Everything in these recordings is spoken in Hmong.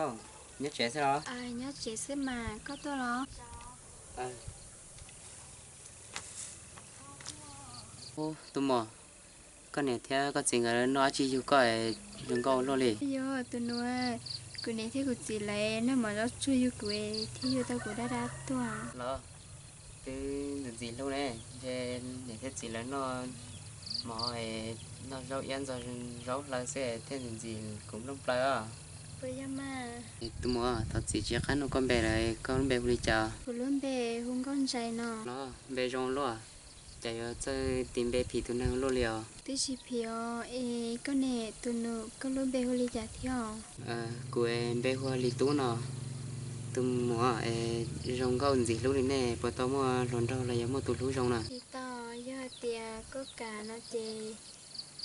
Nyob tsev xwb los? Nyob tsev xwb mas, koj tuaj los? Ub, tus muam, koj niam thiab koj txiv nkawd noj dab tsi yug koj zoo nkauj luaj li? Yog tus nus, kuv niam thiab kuv txiv lawv noj mov zaub tsuag yug kuv thiab yug tau kuv dab dab tuaj. Los, twb ntxim ntxim hlub ne, ntshe niam thiab txiv lawv noj mov, noj zaub iab ntxog zaub hlaw xwb thiaj ntxim ntxim kuv nplooj plaws os. Puas yog mas? Tus muam, thov txim tsis qab nug koj npe lawm, koj lub npe hu li cas? Kuv lub npe hu Nkauj Ntsais no. Los, npe zoo luaj, cas yuav txawj tis npe phim tus neeg luaj li os? Twb tsis phim os, es koj ne tus nus, koj lub npe hu li cas thiab os? Kuv npe hu ua Lis Tub no. Tus muam, es zoo nkauj ntxim hlub li nej puas tau muaj hluas nraug los yog muaj tus hlub zoo na? Tsis tau, yog hais tias koj kam no ces,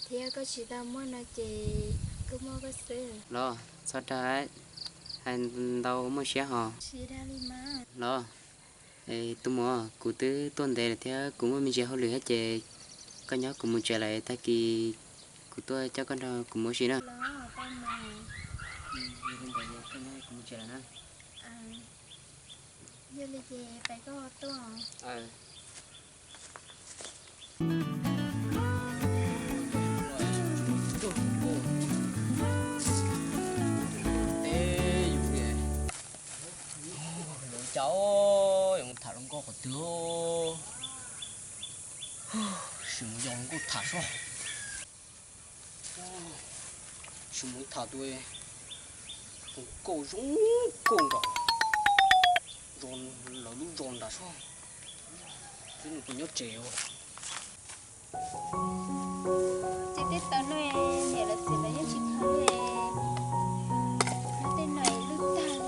thiab koj tsis tau muaj no ces kuj muaj koj xwb. Los, txhob dag, hais ntau muaj siab hos. Tsis dag li mas. Los, tus muam, kuv twb tuaj ntev lawm thiab kuv muaj me ntsis hauj lwm thiab ces koj nyob kuv mus tsev lawm, tag kis kuv tuaj coj koj nrog kuv mus ua si na. Los, tau mas. Yog li ntawd koj nyob kuv mus tsev lawm na. Yog li ces pais koj tuaj. Lawv cas yuav mus tham hluas nkauj qhov twg? Sim mus yos hluas nkauj tham soj. Sim mus tham tus hluas nkauj zoo nkauj nram lawv lub zos nram soj. Twb nws puas nyob tsev os. Txiv tej tau no, niam lawv txiv lawv yeej tsis tham li. Nyob tej no lwj tag li.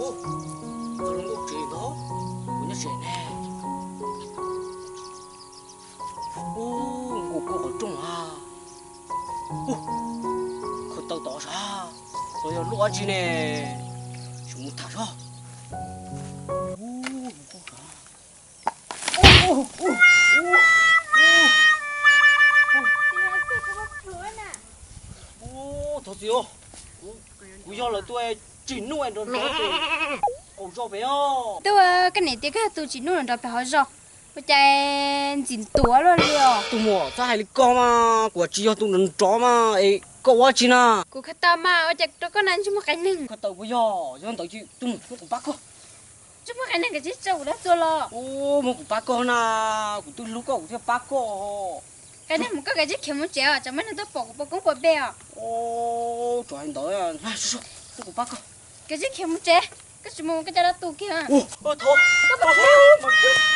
Ub, tau lub nkauj tsev ntag, kuv nyob tsev ne. Ub, nkauj koj qhov rooj a. Ub, khaws taw tod sav, los yog luaj dab tsi ne. Sim mus tham saib. Ub, thov txim, kuv yog lawv tus tsim nuj nrov nrov pem hauv zos pem os. Twb ua koj niam tias koj yog tus tsim nuj nrov nrov pem hauv zos, ua cas ntxim ntuav luaj li os. Tus muam, txhob hais li ko mas, kuv tsis yog tus nrov nrov mas, es koj ua dab tsi na? Kuv khaws taw mas, ua cas rau koj na, ntsej muag qias neeg. Khaws taw puas yog? Yog ntawd ces tus muam, muab kuv pab koj. Ntsej muag qias neeg, kav tsij tso kuv dab txuas los. Ub, muab kuv pab koj na, kuv twb hlub koj kuv thiaj pab koj. Qias neeg, mus koj kav tsij khiav mus tsev os, tsam muaj neeg tuaj pom kuv poj koob pua pej os. Ub, tsuas hais ntawd, muab kuv pab koj. Kav tsij khiav mus tsev, koj tsis mus koj coj dab tuag kiag. Ub, thov, koj pom kiag.